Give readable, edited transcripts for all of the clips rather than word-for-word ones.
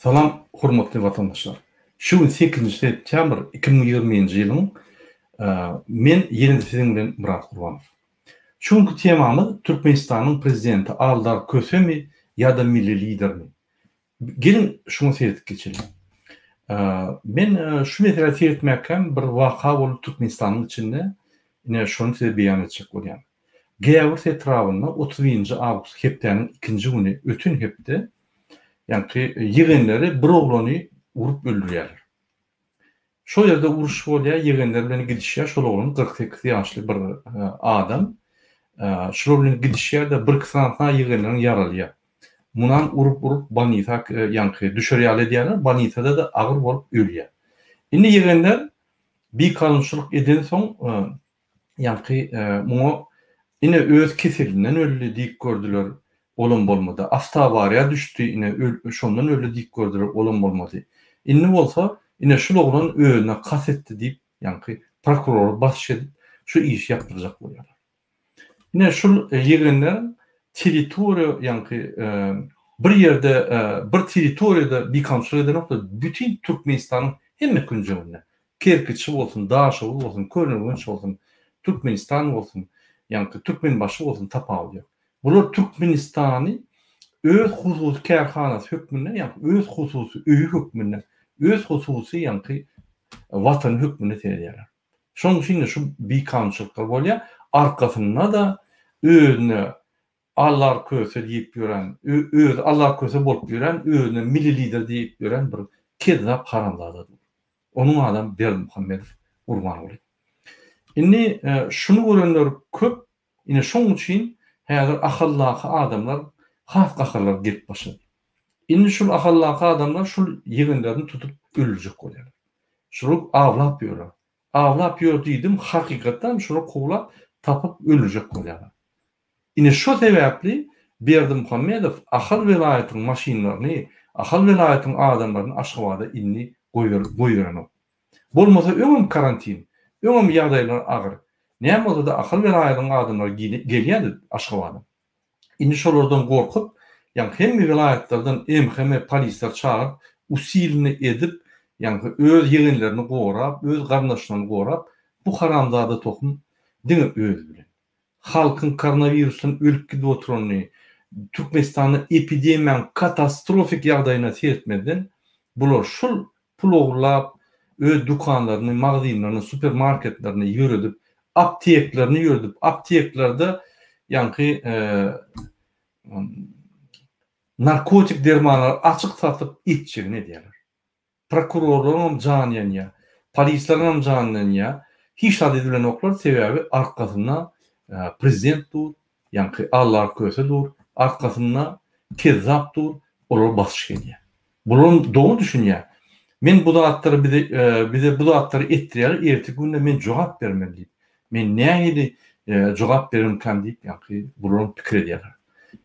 Salam hormatly watandaşlar. Şu gün sekizinji septýabr 2020-nji ýylyň men ýene-de siziň bilen Myrat Gurbanow. Şu günki temamyz Türkmenistanyň prezidenti Aldar Kösemi ýa-da Milli Lidermi? Geliň şuňa seredip geçeliň. Men şu meselä seretmäkäm bir waka boldy Türkmenistanyň içinde ine şony size beýan etjek bolýan. Gäwers etrabynda 31-nji awgust hepdäniň ikinji güni öten hepde ýaňky ýegenleri bir oglany urup öldürýärler. Şol ýerde uruş bolýar, ýegenler bilen gidişýär, şol oglan 48 ýaşly bir adam. Şular bilen gidişýär-de, birki sanysyna ýegenleriň ýaralýar. Munam urup-urup bolnisa ýaňky düşer ýaly edýärler, bolnisada-da agyr bolup ölýär. Indi ýegenler bikanunçylyk edensoň, Ýaňky muňa ine öz keselinden öldi diýip gördüler, olam bolmady. Awtoawariýa düşdi, ine şondan öldi diýip gördüler, olam bolmady. Indi bolsa ine şul oglan özüne kast etdi diýip, ýaňky prokurora basyş edip, şu işi ýapdyrjak bolýarlar. Ine şul ýegenler territoriýa ýaňky bir ýerde bir territoriýada bikanunçylyk edenoklar, bütin Türkmenistanyň hemme künjeginde Kerkiçi bolsun, Daşoguz bolsun, Köneürgenç bolsun, Türkmenistan bolsun, ýaňky Türkmenbaşy bolsun tapawudy ýok. Bular Türkmenistany öz hususy kärhanasy hökmünde, ýaňky öz hususy öýi hökmünde, öz hususy ýaňky watany hökmünde seredýärler. Şonuň üçin-de şu bikanunçylyklar bolýar. Arkasynda-da özüne Allar Köse diýip ýören, özi Allar Köse bolup ýören, özüne Milli Lider diýip ýören bir kezzap haramzada dur. Onuň adam Berdimuhamedow Gurbanguly. Indi şuny görenler köp, ine şoň üçin häzir Ahaldaky adamlar has gaharlary gelip başlady. Indi şul Ahaldaky adamlar şul ýegenlerini tutup öldürjek bolýarlar. Şular awlap ýörler. Awlap ýör diýdim, hakykatdan şular kowlap tapyp öldürjek bolýarlar. Ine şo sebäpli Berdimuhamedow Ahal welaýatyň maşynlaryny, Ahal welaýatyň adamlaryny Aşgabada indi goýberenok. Bolmasa öňem karantin, öňem ýagdaýlar agyr. Näme bolsada Ahal welaýatynyň adamlary gelýärdi Aşgabada. Indi şolardan gorkup, ýaňky hemme welaýatlardan MHM polisler çagyryp, usilini edip, ýaňky öz ýegenlerini gorap, öz garyndaşlaryny gorap, bu haramzada tohum diňe özi bilen. Halkyň koronawirusdan ölüp gidip oturanyny, Türkmenistanda epidemiýanyň katastrofik ýagdaýyna seretmezden, bular şul pul ogurlap, öz dükanlaryny, magazynlaryny, supermarketlerini ýöredip, apteklerini ýöredip, apteklerde ýaňky narkotik dermanlary açyk satyp etjegini edýärler. Prokurorlaryňam jany ýanýar, polisleriňem jany ýanýar. Hiç zat edibilenoklar, sebäbi arkasynda prezident dur, ýaňky Allar Köse dur, arkasynda kezzap dur, olara basyş gelýär. Bularam dogry düşünýär. Men bu zatlary bize bize bu zatlary etdirýärler, erteki günde men jogap bermeli diýip. Men nähili jogap beremkäm diýip, ýaňky bularam pikir edýärler.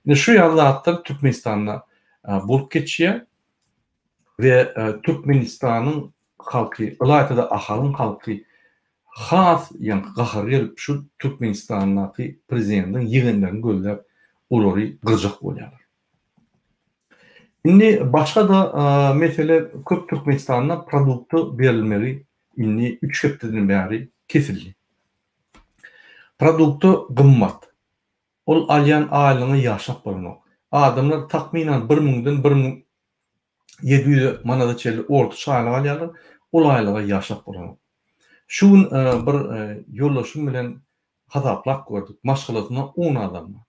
Ine şu ýaly zatlar Türkmenistanda bolup geçýär. We Türkmenistanyň halky, ylaýta-da Ahalyň halky has ýaňky gahary gelip şu Türkmenistandaky prezidentiň ýegenlerini gözläp olary gyrjak bolýarlar. Indi başga-da mesele köp Türkmenistanda produkta berilmegi indi üç hepdeden bäri kesildi. Produkta gymmat. Ol alýan aýlygyňa ýaşap bolanok. Adamlar takmynan bir müňden 1700 manada çenli ortaça aýlyk alýarlar, ol aýlyga ýaşap bolanok. Şu gün bir ýoldaşym bilen hasaplap gördük, maşgalasynda on adam bar.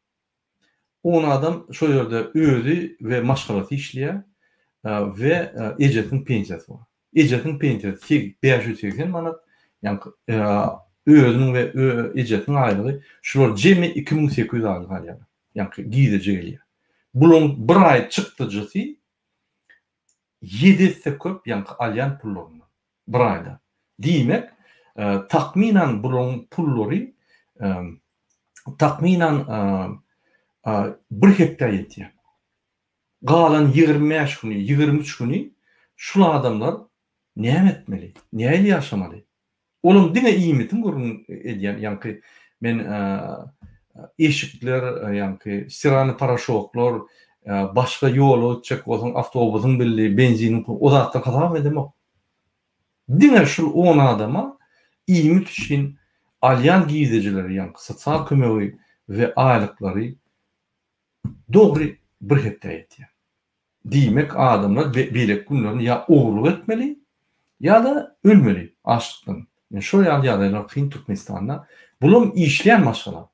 On adam şo ýerde özi we maşgalasy işleýär we ejesiniň pensiýasy bar. Ejesiniň pensiýasy 580 manat, ýagny özüniň we ejesiniň aýlygy şular jemi 2800 aýlyk alýarlar. Ýagny girdeji gelýär. Bularyň bir aý çykdajysy ýedi esse köp ýagny alýan pullaryndan bir aýda. Diýmek, takmynan bularyň pullary takmynan bir hepdä ýetýär. Galan 25 güni, 23 güni şul adamlar näme etmeli? Nähili ýaşamaly? Olam diňe iýmitiň gürrüňini edýän, ýaňky men eşikler, ýaňky stiralnyý poroşoklar, başga ýola gitjek bolsaň awtobusyň belli, benziniň puly, o zatlary hasap edemok. Diňe şul on adama iýmit üçin alýan girdejileri, ýagny sosial kömegi we aýlyklary dogry bir hepdä ýetýär. Diýmek adamlar beýleki günlerini ýa ogurlyk etmeli, ýa-da ölmeli açlykdan. Ine şol ýaly ýagdaýlar kyn Türkmenistanda. Bulam işleýän maşgala.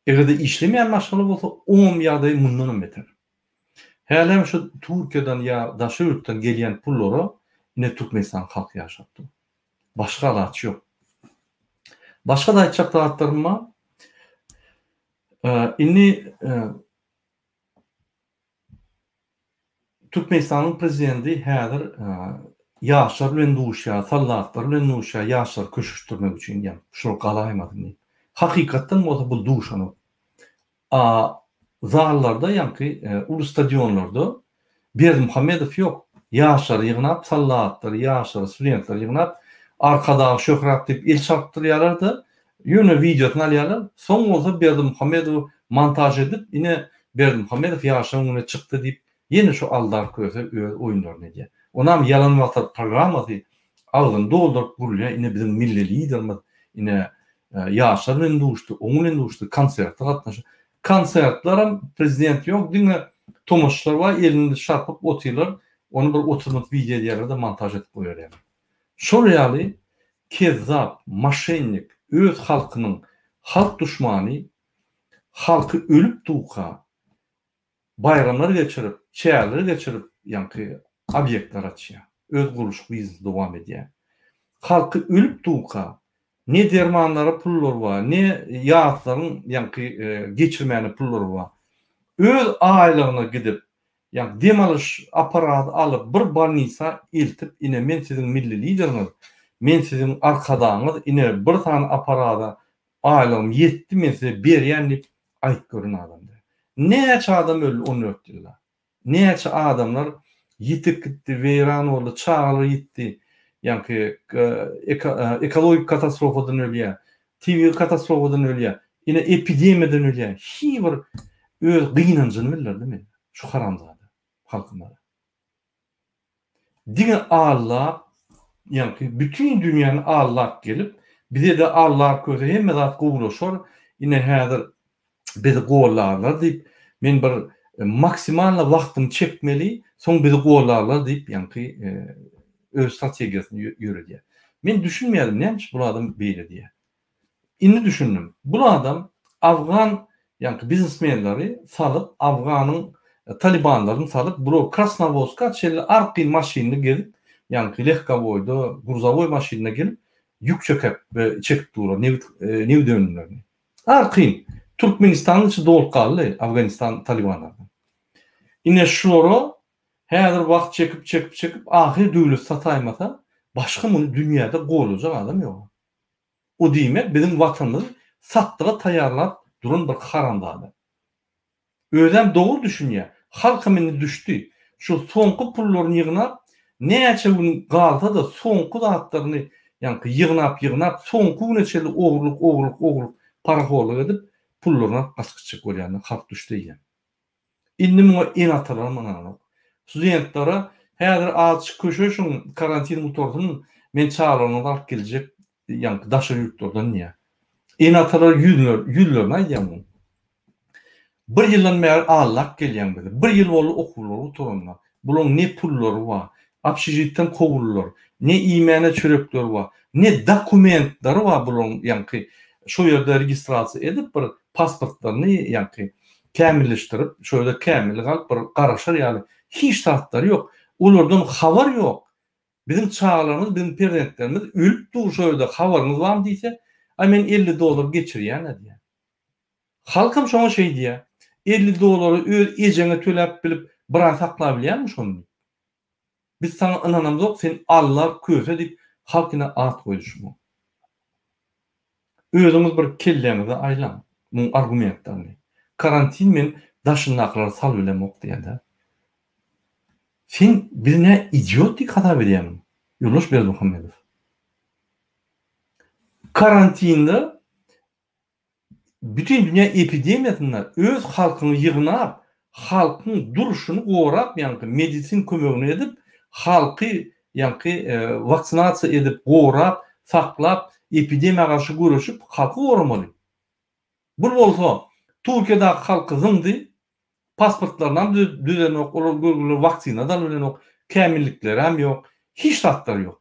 Eger-de işlemeýän maşgala bolsa oňam ýagdaýy mundanam beter. Hälem şu Türkiýeden ýa daşary ýurtdan gelýän pullara ine Türkmenistan halky ýaşap dur. Başga alaç ýok. Başga-da aýtjak zatlarym bar. Indi Türkmenistanyň prezidenti häzir ýaşlar bilen duşýar, soldatlar bilen duşýar, ýaşlary köşeşdirmek üçin diýýär, şular galaýmasyn diýip. Hakykatdan bolsa bu duşanok. A zallarda ýaňky uly stadionlarda Berdimuhamedow ýok. Ýaşlary ýygnap, soldatlary, ýaşlary, studentleri ýygnap, Arkadag şöhrat diýip el çalypdyrýarlar-da, ýöne wideosyny alýarlar. Soň bolsa Berdimuhamedowy montaž edip, ine Berdimuhamedow ýaşlaryň öňüne çykdy diýip, ýene şu Aldar Köse öz oýunlaryny edýär. Onam ýalan wagtal programmasy agzyny dolduryp gürleýär, ine biziň milli liderimiz, ine ýaşlar bilen duşdy, oň bilen duşdy, konserte gatnaşdy. Konsertlerem prezident ýok, diňe tomaşaçylar bar, elini şarpyp otyrlar, ony bir 30 minut wideo edýärler-de montaž edip goýberýärler. Şol ýaly kezzap, moşennik, öz halkynyň halk duşmany halky ölüp duka baýramlar geçirip, çäreler geçirip ýaňky obýektler açýar. Öz gurluşyk biznesini dowam edýär. Halky ölüp duka ne dermanlara pullary bar, ne ýaslaryň ýaňky geçirmäne pullary bar. Öz aýlygyna gidip, ýaňky dem alyş apparady alyp bir bolnisa eltip ine men siziň milli lideriňiz, men siziň arkadagyňyz ine bir sany apparada Aýlygym ýetdi men size berýän diýip aýyp gören adam däl. Näçe adam öldi 14 ýylda. Näçe adamlar ýitip gitdi, weýran boldy, çagalar ýitdi. Ýaňky ekologik katastrofadan ölýär, tebigy katastrofadan ölýär, ine epidemiýadan ölýär. Hiý bir öz gynanjyny bildirdimi şu haramzada halkymyza. Diňe allap, ýaňky bütin dünýäni allap gelip, bize-de Allar köse hemme zat gowulaşar, ine häzir bizi gollarlar diýip, men bir maksimalno wagtymy çekmeli, soň bizi gollarlar diýip, ýaňky öz strategiýasyny ýöredýär. Men düşünmeýärdim, näme üçin bul adam beýle diýýär. Indi düşündim. Bul adam afgan ýaňky biznesmenleri salyp, afganyň talibanlaryny salyp, bular Krasnowodska çenli arkaýyn maşynda gezip, ýaňky lehkowoýda, gruzowoý maşynda gelip, ýük çekep we çekip durlar nebit nebit önümlerini. Arkaýyn. Türkmenistanyň içi dolup galdy Afganistan talibanlardan. Ine şulara häzir wagt çekip, çekip, çekip ahyr döwlet sataýmasa, başga muny dünýäde gollajak adam ýok. O diýmek biziň watanymyzy satlyga taýýarlap duran bir haramzada. Özem dogry düşünýär. Halkam indi düşdi. Şu soňky pullaryny ýygnap, näçe gün galsa-da soňky zatlaryny ýaňky ýygnap-ýygnap soňky güne çenli ogurlyk, ogurlyk, ogurlyk, parahorlyk edip pullaryny alyp gaçyp gitjek bolýanlar halk düşdi eýýäm. Indi muňa ene-atalaram ynananok. Studentlere häzir azjyk köşeşiň, karantin gutarsyn, men çagalaryňyzy alyp geljek, ýaňky daşary ýurtlardan diýýär. Ene-atalar ýüzler, ýüzlerine aýdýar muny. Bir ýyldan bäri aldap gelýäň bizi. Bir ýyl boldy okuwlary gutaranyna. Bularyň ne pullary bar, obşežitden kowuldylar, ne iýmäne çörekleri bar, ne dokumentleri bar bularyň ýaňky şo ýerde registrasiýa edip bir pasportlaryny ýaňky kämilleşdirip, şo ýerde kämillik alyp bir garaşar ýaly hiç zatlary ýok. Olardan habar ýok. Biziň çagalarymyz, biziň perzentlerimiz ölüp dur şo ýerde habaryňyz barmy diýse, aý men 50 dollar geçirýän-ä diýýär. Halkam şoňa şeý diýýär. 50 dollary öz ejeňe töläp bilip bir aý saklabilýäňmi şony diýip. Biz saňa ynanamzok sen Alla köse diýip halk ine at goýdy şuňa. Özüňiz bir kelläňize aýlaň muň argumentlerini. Karantin men daşyndakylary sal bilemok diýýädä. Sen bizi nä idiot diýip hasap edýäňmi Ýoldaş Berdimuhamedow. Karantinde Bütin dünýä epidemiýasynda öz halkyňy ýygnap, halkyň durşuny gorap ýaňky medisin kömegini edip halky ýaňky waksinasiýa edip gorap saklap epidemiýa garşy göreşip halky goramaly. Bul bolsa Türkiýedäki halky zyňdy pasportlarynam düzenok olar görgüliler waksina-da alybilenok kämilliklerem ýok hiç zatlary ýok.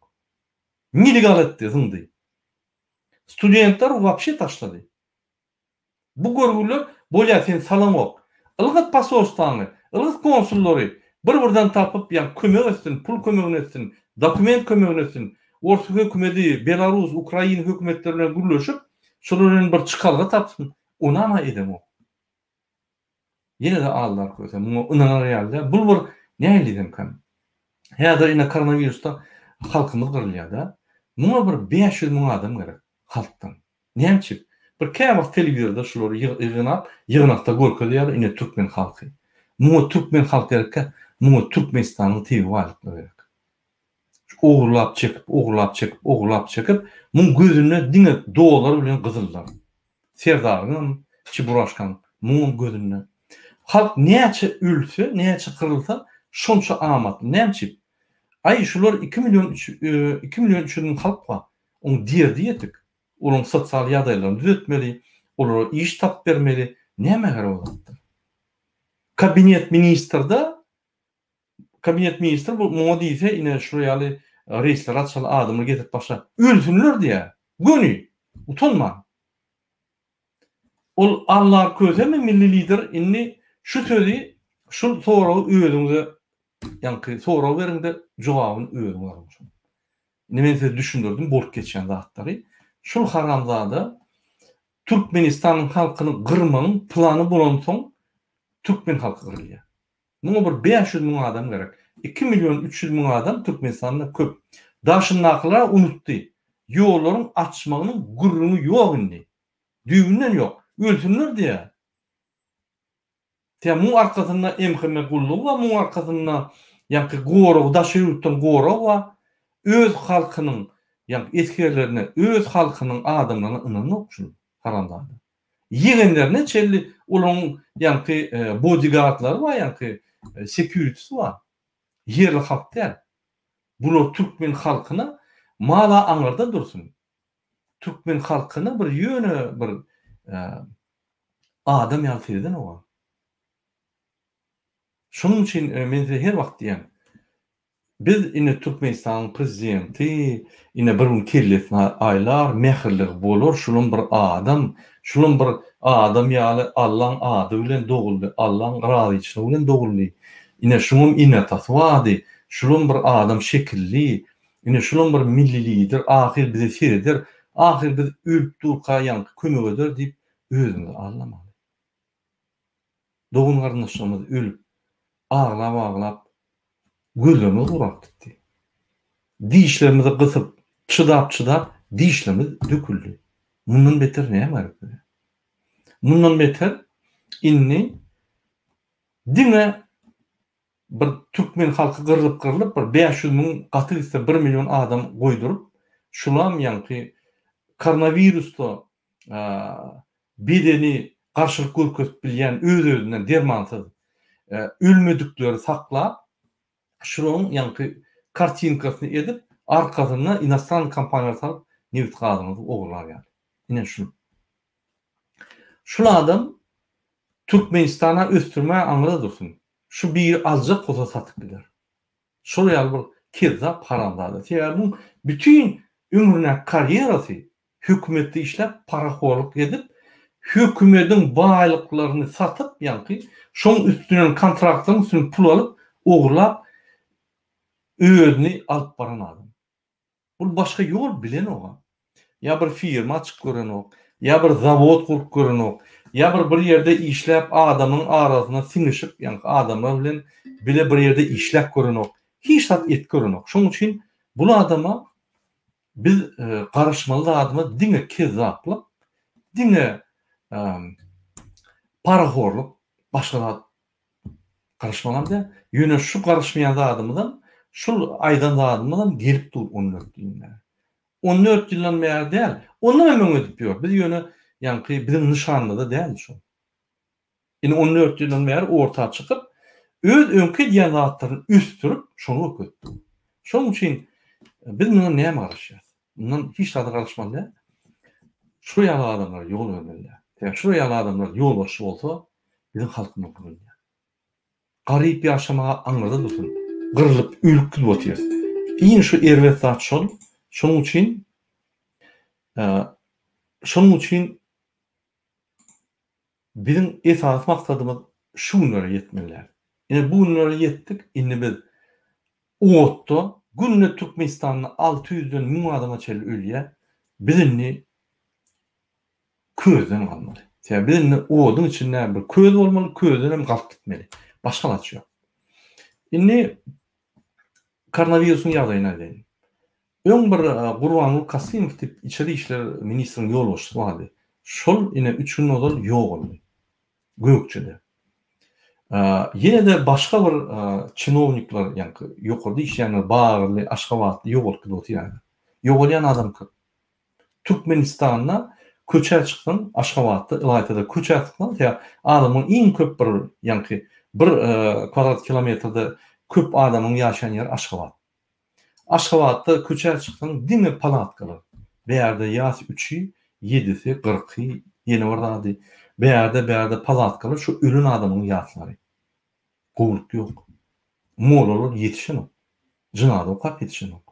Nelegal etdi zyňdy. Studentler wapşe taşlady. Bu görgüler bolýa sen salaňok. Ylgyt posolstwany, ylgyt konsullary bir birden tapyp ýa kömek etsin, pul kömegini etsin, dokument kömegini etsin. Ors hökümedi, belarus, ukrain hökümetleri bilen gürleşip, şolar bilen bir çykalga tapsyn. Onam-a edeňok. Ýene-de aldar köse. Muňa ynanar ýaly däl. Bul bir nähili diýsemkäm. Häzir ine koronawirusda halkymyz gyrylýar-da. Muňa bir 500 müň adam gerek halkdan. Näme üçin? Bir käwagt telewizorda şulary ýygnap, ýygnakda görkezýärler, ine türkmen halky. Muňa türkmen halky gerekkä, muňa Türkmenistanyň tebigy baýlyklary gerek. Şu ogurlap çekip, ogurlap çekip, ogurlap çekip, muň gözünde diňe dollar bilen gyzyllar. Serdaryňam, Çiburaşkaň, muňam gözünde. Halk näçe ölse, näçe gyrylsa, şonça amatly. Näme üçin? Aý, şular iki million üç, iki million üç ýüz müň halk bar. Oň derdi ýetik. Olaryň sosial ýagdaýlaryny düzetmeli, olara iş tapyp bermeli. Nämä gerek o zatlar? Kabinet ministrde, kabinet ministr bu muňa diýse, ine şular ýaly reýsleri açaly, adamlary getirip başla. Ölsünler diýýär. Göni, utanman. Ol Allar Kösemi milli lider indi şu sözi, şul soragy özüňize ýaňky sorag beriňde jogabyny özüňiz alyň şonuň. Indi men size düşündirdim bolup geçýän zatlary. Şul haramzada Türkmenistanyň halkyny gyrmagyň plany bolansoň türkmen halky gyrylýar. Muňa bir 500 müň adam gerek. 2 million 300 müň adam Türkmenistanda köp. Daşyndakylar unutdy. Ýollaryň açmagynyň gürrüňi ýok indi. Düýbünden ýok. Ölsünler diýýär. Tä muň arkasynda MHM gullugy bar, muň arkasynda ýaňky gorag, daşary ýurtdan gorag bar. Öz halkynyň ýaňky esgerlerine, öz halkynyň adamlaryna ynanok şul haramzada. Ýegenlerine çenli olaryň ýaňky bodigardlary bar, ýaňky sekýuritisi bar. Ýerli halk däl. Bular türkmen halkyna mala aňyrda dursun. Türkmen halkyna bir ýöne bir adam ýaly seredenogam. Şonuň üçin men size her wagt diýýän, biz ine Türkmenistanyň prezidenti ine bir gün kellesini aýlar, mähirligi bolar, şulam bir adam, şulam bir adam ýaly Allaň ady bilen doguldy, Allaň razyçylygy bilen doguldy. Ine şuňam ene-atasy bardy, şulam bir adam şekilli, ine şulam bir milli lider, ahyr bize sereder, ahyr biz ölüp durka ýaňky kömek eder diýip özümizi aldamaly. Dogan-garyndaşlarymyz ölüp, aglap-aglap gözlerimiz gurap gitdi. Dişlerimizi gysyp, çydap-çydap dişlerimiz döküldi. Mundan beter näme gerek bize? Mundan beter indi diňe bir türkmen halky gyrlyp-gyrlyp bir 500 müň gaty gitse 1 million adam goýduryp, şulam ýaňky koronawirusda bedeni garşylyk görkezip bilýän öz-özünden dermansyz ölmedikleri saklap, şularyň ýaňky kartinkasyny edip, arkasynda inostrannyý kompaniýalar salyp, nebit-gazyňyzy ogurlar ýaly. Ine şul. Şul adam Türkmenistana ösdürmä aňyrda dursun. Şu biri aljak bolsa satyp gider. Şol ýaly bir kezzap haramzada. Sebäbi muň bütin ömründäki karýerasy hökümetde işläp parahorlyk edip hökümediň baýlyklaryny satyp ýaňky şoň üstünden kontraktlaryň üstünden pul alyp ogurlap özüni alyp baran adam. Bul başga ýol bilenoga. Ýa bir firma açyp görenok, ýa bir zawod gurup görenok, ýa bir bir ýerde işläp adamyň arasyna siňişip ýaňky adamlar bilen bile bir ýerde işläp görenok. Hiç zat edip görenok. Şoň üçin bul adama Biz garaşmaly zadymyz diňe kezzaplyk, diňe parahorluk, başga zat garaşmalam däl. Ýöne şu garaşmaýan zadymyzam, şul aýdan zadymyzam gelip dur 14 ýyldan bäri. 14 ýyldan bäri däl, ondan hem öň edip ýör. Biz ýöne ýaňky biziň nyşanymyzda däldi şol. Indi 14 ýyldan bäri orta çykyp, öz öňki edýän zatlaryny ösdürip, şony görkezip dur. Şonuň üçin biz mundan näme garaşýarys? Mundan hiç zada garaşmaly däl. Şu ýaly adamlara ýol bermeli däl. Sebäbi şu ýaly adamlar ýolbaşçy bolsa, biziň halkymyz gyrylýar. Garyp ýaşamaga aňyrda dursun, gyrlyp ölüp gidip otyrys. Iň şu erbet zat şol. Şonuň üçin şonuň üçin biziň esasy maksadymyz şu günlere ýetmeli däl. Ine bu günlere ýetdik, indi biz otda günde Türkmenistanda 600-den 1000 adama çenli ölýär. Biz indi közden galmaly. Sebäbi biz indi oduň içinde bir köz bolmaly, közden hem galyp gitmeli. Başga alaç ýok. Indi koronawirusyň ýagdaýyny aýdaýyn. Öň bir Gurbanguly Kasymow diýip içeri işler ministriniň ýolbaşçysy bardy. Şol ine üç gün ozal ýogaldy. Gökjede. Ýene-de başga bir çinownikler, ýaňky ýokarda işleýänler bagyrly, aşgabatly ýogalyp gidip otyrýarlar. Ýogalýan adam köp. Türkmenistanda köçä çyksaň, Aşgabatda, ylaýta-da köçä çyksaň, tä adamyň iň köp bir, ýaňky bir kwadrat kilometrde köp adamyň ýaşaýan ýeri Aşgabat. Aşgabatda köçä çyksaň diňe palatkalar. Bärde ýas üçi, ýedisi, kyrky, ýene bir zady. Bärde, bärde palatkalar, şu ölen adamyň ýaslary. Gowulyk ýok. Mollalar ýetişenok. Jynaza okap ýetişenok.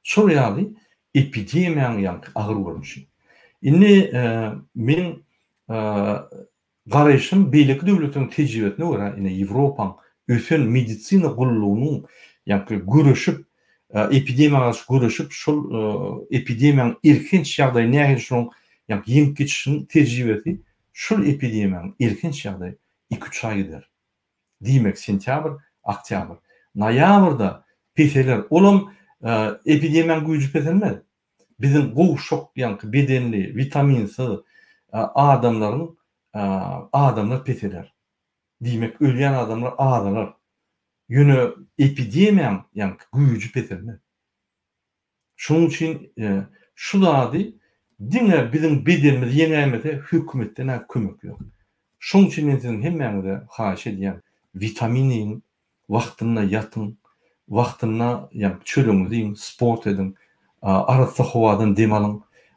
Şol ýaly epidemiýanyň ýaňky agyr görnüşi. Indi meň garaýşym beýleki döwletleriň tejribesine görä, ine Ýewropaň ösen medisina gullugynyň ýaňky göreşip, epidemiýa garşy göreşip, şol epidemiýanyň elhenç ýagdaýy nähili şonuň ýaňky ýeňip geçişiniň tejribesi şol epidemiýanyň elhenç ýagdaýy iki-üç aý gider. Diýmek, sentýabr, oktýabr. Noýabrda peseler. Olam epidemiýanyň güýji peselmez. Biziň gowşak, ýaňky bedenli, witaminsiz adamlaryň adamlar peseler. Diýmek, ölýän adamlar azalar. Ýöne epidemiýanyň ýaňky güýji peselmez. Şonuň üçin şu zady diňe biziň bedenimiz ýeňäýmese hökümetden-ä kömek ýok. Şonuň üçin men siziň hemmäňize haýyş edýän, witamin iýiň, wagtynda ýatyň, wagtynda ýaňky çöregiňizi iýiň, sport ediň, arassa howadan dem alyň,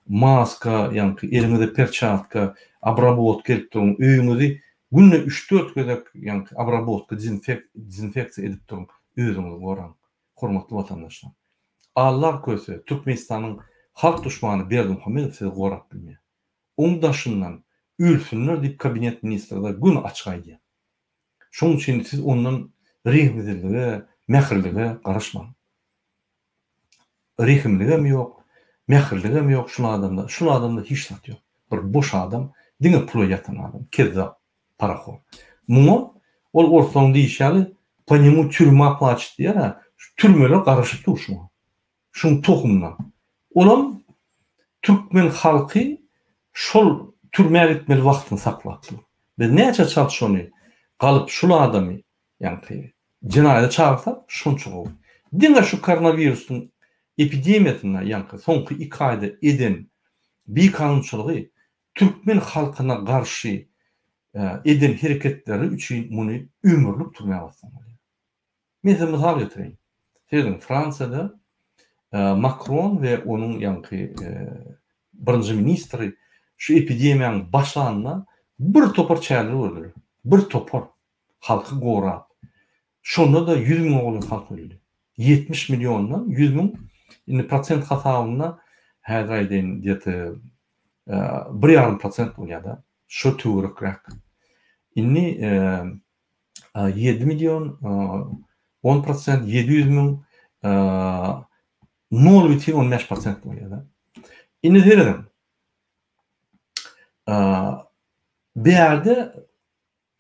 maska, ýaňky eliňize perçatka, obrabotka edip duruň, öýüňizi günde üç-dört gezek ýaňky obrabotka, dezinfeksiýa edip duruň, özüňizi goraň. Hormatly watandaşlar! Alla köse, Türkmenistanyň halk duşmany Berdimuhamedow sizi gorap bilmeýär. Oň daşyndan ölsünler diýip kabinet ministrler göni açyk aýdýar. Şoň üçin siz ondan rehimsizlige, mähirlige garaşmaň. Rehimligem ýok, mähirligem ýok şul adamda. Şul adamda hiç zat ýok. Bir boş adam, diňe pula ýatan adam, kezzap. Parahor. Muňa, ol orslaryň diýişi ýaly, po nemu týurma plaçet diýýär-ä, şu türmeler garaşyp dur şuňa. Şuň tohumyna. Olam türkmen halky şol türmä gitmeli wagtyny saklap dur. Biz näçe çalt şony galyp şul adamy, ýaňky, jenaýata çagyrsak, şonça gowy. Diňe şu koronawirusyň epidemiýasynda, ýaňky, soňky iki aýda eden bikanunçylygy Türkmen halkyna garşy eden hereketleri üçin muny ömürlik türmä bassaň bolýar. Men size mysal getireýin. Serediň, Fransiýada Makron we onuň ýaňky birinji ministri şu epidemiýanyň başlanynda bir topar çäreler gördüler. Bir topar halky gorap. Şonda-da 100 müňe golaý halk öldi. 70 milliondan 100 müň, indi prosent hasabynda häzir aýdaýyn, gde-to bir ýarym prosent bolýar-da, şo töwerekräk. Indi 7 million, 10 prosent, 700 müň, nol bütin 15 prosent bolýar-da. Indi serediň. Bärde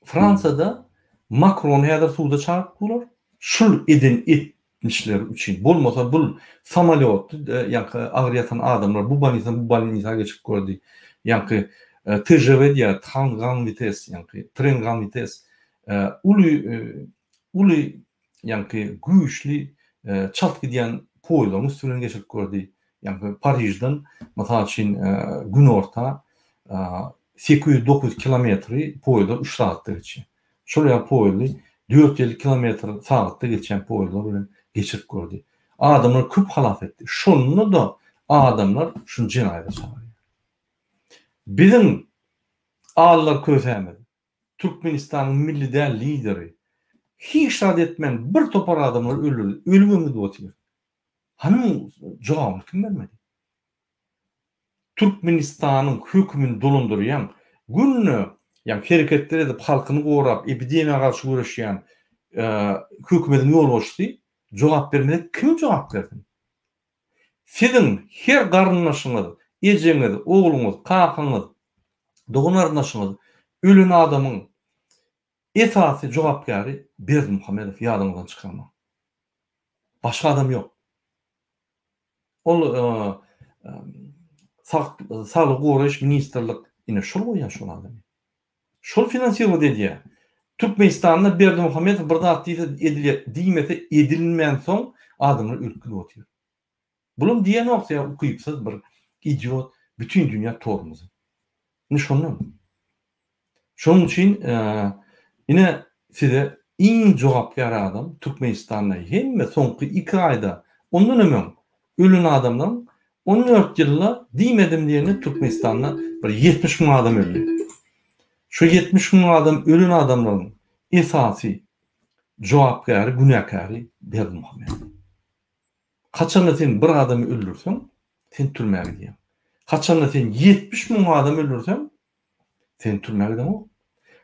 Fransiýada Makrony häzir suda çagyryp bolar. Şul eden etmişleri üçin. Bolmasa bul samolýotdy ýaňky agyr ýatan adamlar bu bolnisadan bu bolnisa geçip gördi. Ýaňky TGV diýýär, Train Grand Vitesse ýaňky Train Grand Vitesse uly uly ýaňky güýçli çalt gidýän poýezlaryň üsti bilen geçirip gördi. Ýaňky Parižden mysal üçin günorta. 800-900 kilometri poýezdler üç sagatda geçýär. Şol ýaly poýezdi 450 kilometr sagatda geçýän poýezdler bilen geçirip gördi. Adamlar köp halas etdi. Şonda-da adamlar şuny jenaýata çagyrýar. Biziň Allar kösämiz, Türkmenistanyň milli däl lideri hiç zat etmän bir topar adamlary öldürdi. Ölübem gidip otyr. Hany muň jogabyny kim bermeli? Türkmenistanyň hökümini dolandyrýan, günde ýagny hereketler edip halkyny gorap, epidemiýa garşy göreşýän hökümediň ýolbaşçysy jogap bermese kim jogap bersin? Siziň her garyndaşyňyz, ejeňiz, ogluňyz, kakaňyz, dogan-garyndaşyňyz ölen adamyň esasy jogapkäri Berdimuhamedow ýadyňyzdan çykarmaň. Başga adam ýok. Ol Saglygy goraýyş ministrlik ine şol goýýar şol adamy. Şol finansirowat edýär. Türkmenistanda Berdimuhamedow bir zat diýse edilýär, diýmese edilmänsoň adamlar ölüp gidip otyr. Bulam diýenok sebäbi ukypsyz bir idiot bütin dünýä tormozy. Ine şondan. Şonuň üçin ine size iň jogapkär adam Türkmenistanda hemme soňky iki aýda ondan hem öň ölen adamlaryň 14 ýylda diýmedim diýende Türkmenistanda bir 70 müň adam öldi. Şu 70 müň adam ölen adamlaryň esasy jogapkäri, günäkäri Berdimuhamedow. Haçanda sen bir adamy öldürseň, sen türmä gidýäň. Haçanda sen 70 müň adam öldürseň, sen türmä gideňok.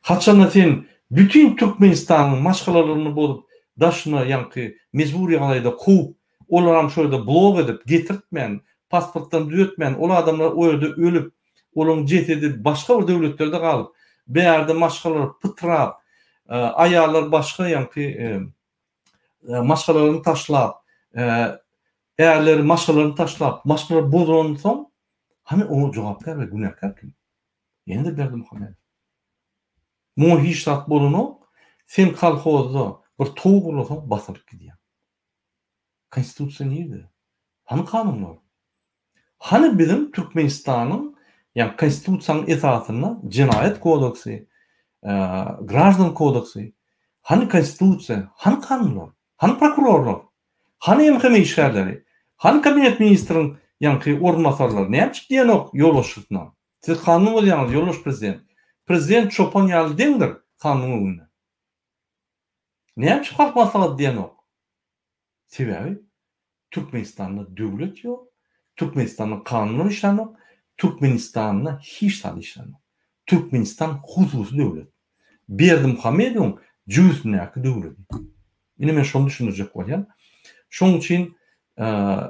Haçanda sen bütin Türkmenistanyň maşgalalaryny bozup, daşyna ýaňky mejbury ýagdaýda kowup, olaram şo ýerde blok edip, getirtmän, pasportlaryny düzetmän, ol adamlar o ýerde ölüp, olaryň jesedi başga bir döwletlerde galyp, bärde maşgalalar pytrap, aýallar başga ýaňky maşgalalaryny taşlap, ärleri maşgalalaryny taşlap, maşgalalar bozulansoň, hany oňa jogapkär we günäkär kim? Ýene-de Berdimuhamedow. Muňa hiç zat bolanok, sen kolhozda bir towuk urlasaň basylyp gidýäň. Konstitusiýa nirde? Hany kanunlar? Hany biziň Türkmenistanyň, ýagny Konstitusiýanyň esasynda Jenaýat kodeksi, Graždan kodeksi, hany Konstitusiýa, hany kanunlar, hany prokurorlar, hany MHM işgärleri, hany Kabinet ministriň ýaňky orunbasarlary, näme üçin diýenok ýolbaşçysyna? Siz kanun bozýaňyz, ýoldaş prezident. Prezident çopan ýaly deňdir kanunyň öňünde. Näme üçin Halk Maslahaty diýenok? Sebäbi Türkmenistanda döwlet ýok, Türkmenistanda kanunlar işlänok, Türkmenistanda hiç zat işlänok. Türkmenistan hususy döwlet. Berdimuhamedowyň jübüsindäki döwledi. Ine men şony düşündirjek bolýan. Şonuň üçin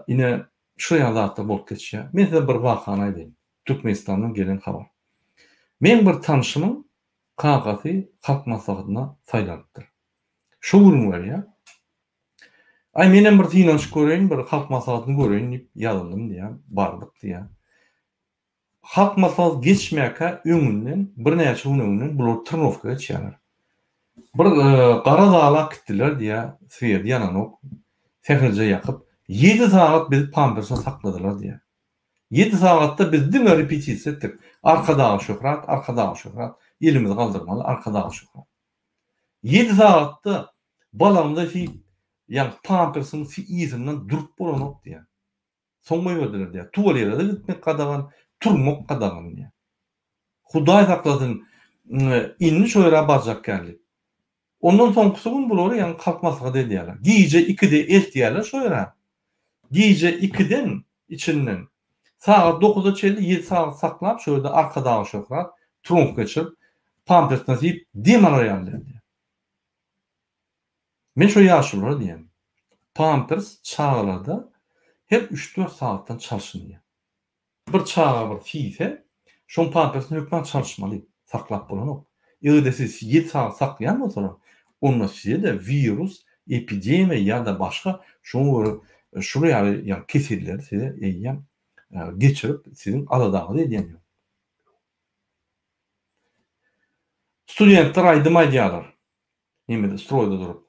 ine şu ýaly zatlar bolup geçýär. Men size bir wakany aýdaýyn. Türkmenistandan gelen habar. Meň bir tanşymyň kakasy Halk Maslahatyna saýlanypdyr. Şo gürrüň berýär. Aý menem bir synanyşyp göreýin, bir halk maslahatyny göreýin diýip ýazyldym diýýär, bardyk diýýär. Halk maslahaty geçmäkä öňünden, birnäçe gün öňünden bular trnowka geçýärler. Bir gara zala gitdiler diýýär, swet ýananok, sähelje ýakyp, ýedi sagat bizi pampersde sakladylar diýýär. Ýedi sagatda biz diňe repetisiýa etdik. Arkadaga şöhrat, Arkadaga şöhrat, elimizi galdyrmaly, Arkadaga şöhrat. Ýedi sagatda Balamda hiç ýaňky pampersiň yzyndan durup bolanok diýýär. Soň goýberdiler diýýär. Tuwalete-de gitmek gadagan, turmak gadagan diýýär. Hudaý saklasyn, indi şo ýere barjak däl diýip. Ondan soňkusy gün bulary ýaňky halk maslahat edýärler. Gije ikide eltýärler şo ýere. Gije ikiden içinden sagat dokuza çenli ýedi sagat saklap şo ýerde Arkadaga şöhrat, trumf geçirip, pampersine siýip dem alar ýaly edýär. Men şo ýaşululara diýýän, pampers çagalarda her üç-dört sagatdan çalşynýar. Bir çaga bir siýse, şoň pampersini hökman çalyşmaly, saklap bolanok. Eger-de siz ýedi sagat saklaýan bolsalar, onda size-de wirus, epidemiýa ýa-da başga şoňa görä şular ýaly ýa keselleri size eýýäm geçirip, siziň aladaňyzy edýän ýok. Studentler aýdym aýdýarlar. Nemede stroýda durup.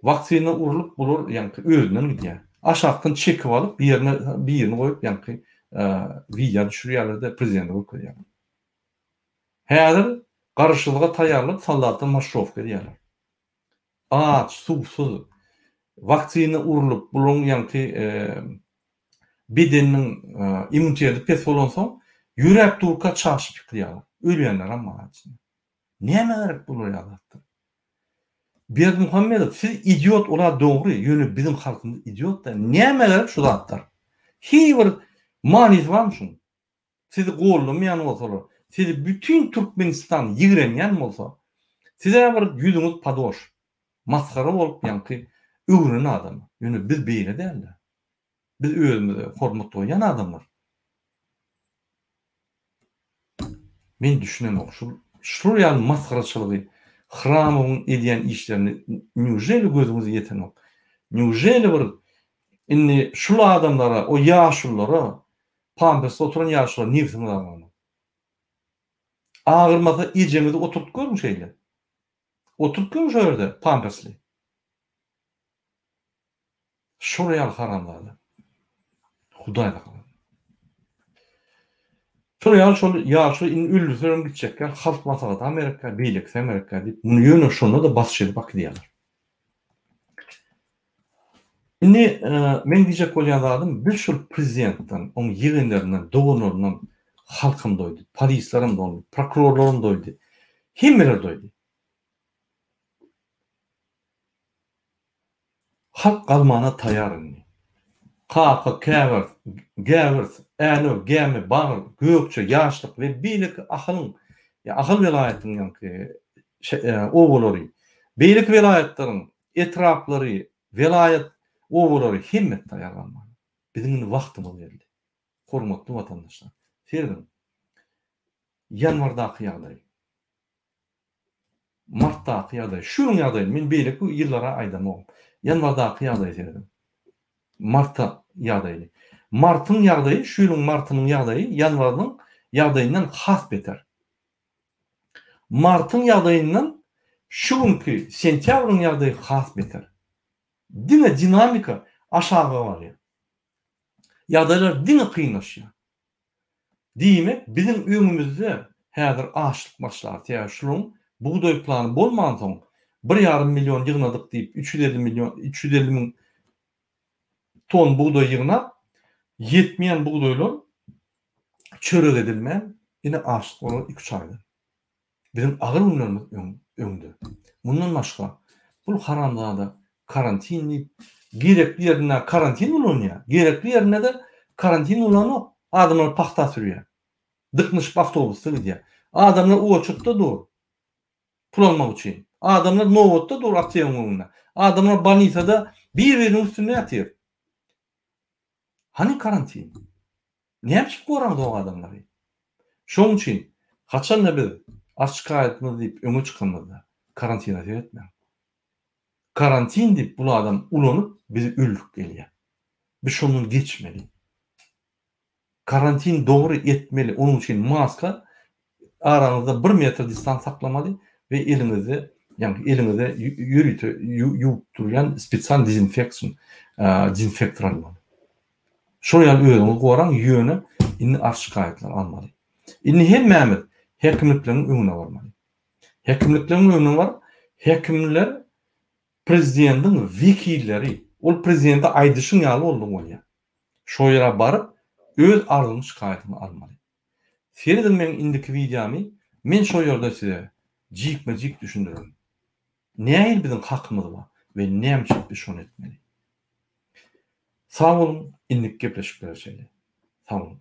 Waksina urlup bular ýaňky özünden gidýär. Aşakdan çekip alyp ýerine birini goýup ýaňky wideo düşürýärler-de prezidente görkezýärler. Häzir garaşsyzlyga taýýarlyk soldatlar marşirowka edýärler. Aç, suwsuz, waksina urlup, bularyň ýaňky bedeniniň immuniteti pes bolansoň, ýöräp durka çaşyp ýykylýarlar. Ölýänlerem bar içinde. Nämä gerek bular ýaly zatlar? Berdimuhamedow siz idiot ola dogry ýöne biziň halkymyz idiot däl. Nämä gerek şu zatlar? Hiý bir manysy barmy şuň? Sizi gollamaýan bolsalar, sizi bütin Türkmenistan ýigrenýän bolsa, siz-ä bir ýüzüňiz padoş, masgara bolup ýaňky öwrenen adam. Ýöne biz beýle däl-de. Biz özümize hormat goýýan adamlar. Men düşünemok şul şul ýaly masgaraçylygy Hramowyň edýän işlerini newželi gözüňiz ýetenok. Newželi bir indi şul adamlara o ýaşulylara pampersde oturan ýaşulylara nebsiňiz agranok. Agyrmasa ejeňizi oturtyp görüň şeýle. Oturyp görüň şo ýerde pampersli. Şol ýaly haramzada. Hudaý saklasyn. Şol ýaly şol ýaşuly indi öldürselerem gitjekler, halk maslahatam gerekkä, beýlekisem gerekkä diýip, muny ýöne şonda-da basyş edip akydýarlar. Indi meň diýjek bolýan zadym, biz şol prezidentden, oň ýegenlerinden, doganlaryndan halkam doýdy, polislerem doýdy, prokurorlaram doýdy, hemmeler doýdy. Halk galmana taýar indi. Kaka, Käwers, Gäwers, Änew, Gämi, Bagyr, Gökje, Ýaşlyk we beýleki Ahalyň, Ahal welaýatynyň ýaňky obalary, beýleki welaýatlaryň etraplary, welaýat obalary hemmesi taýar galmana. Biziň indi wagtymyz geldi. Hormatly watandaşlar, serediň, ýanwardaky ýagdaý. Martdaky ýagdaý, şu ýylyň ýagdaýyny, men beýleki ýyllara aýdamok. Ýanwardaky ýagdaýy serediň. Marta ýagdaýyny. Martyň ýagdaýy, şu ýylyň martynyň ýagdaýy ýanwarynyň ýagdaýyndan has beter. Martyň ýagdaýyndan şu günki sentýabryň ýagdaýy has beter. Diňe dinamika aşaga barýar. Ýagdaýlar diňe kynlaşýar. Diýmek, biziň öňümizde häzir açlyk başlar. Sebäbi şularyň bugdaý plany bolmansoň, bir ýarym million ýygnadyk diýip, 350 million, 350 müň ton bugdaý ýygnap, ýetmeýän bugdaýlar çörek edilmän, ine açlyk bolar iki-üç aýdan. Biziň agyr günlerimiz öňde. Mundan başga, bul haramzada karantin diýip, gerekli ýerinde karantin ulanýar, gerekli ýerinde-de karantin ulanok, adamlar pagta sürýär. Dyknyşyp awtobusda gidýär. Adamlar oçurtda dur, pul almak üçin. Adamlar nobatda dur aptegiň öňünde. Adamlar bolnisada bir-biriniň üstünde ýatyr. Hany karantin? Näme üçin goraňzok adamlary? Şoň üçin haçanda biz arz şikaýatymyz diýip öňe çykanymyzda karantina seretmäň. Karantin diýip bul adam ulanyp bizi öldürip gelýär. Biz şondan geçmeli. Karantin dogry etmeli onuň üçin maska araňyzda bir metr distans saklamaly we eliňizde ýagny eliňize ýörite ýuwup durýan spesial dezinfeksion dezinfektor almaly. Şol ýaly özüňizi goraň ýöne indi arz şikaýatlar almaly. Indi hemmämiz häkimlikleriň öňüne barmaly. Häkimlikleriň öňüne baryp häkimler prezidentiň wekilleri ol prezidente aýdyşyň ýaly boldy bolýar. Şo ýere baryp öz arzyňy şikaýatyňy almaly. Serediň meň indiki wideomy men şo ýerde size jikme jik düşündirerin. Nähili biziň hakymyz bar we näme üçin biz şony etmeli. Sag boluň indiki gepleşiklere çenli. Sag boluň.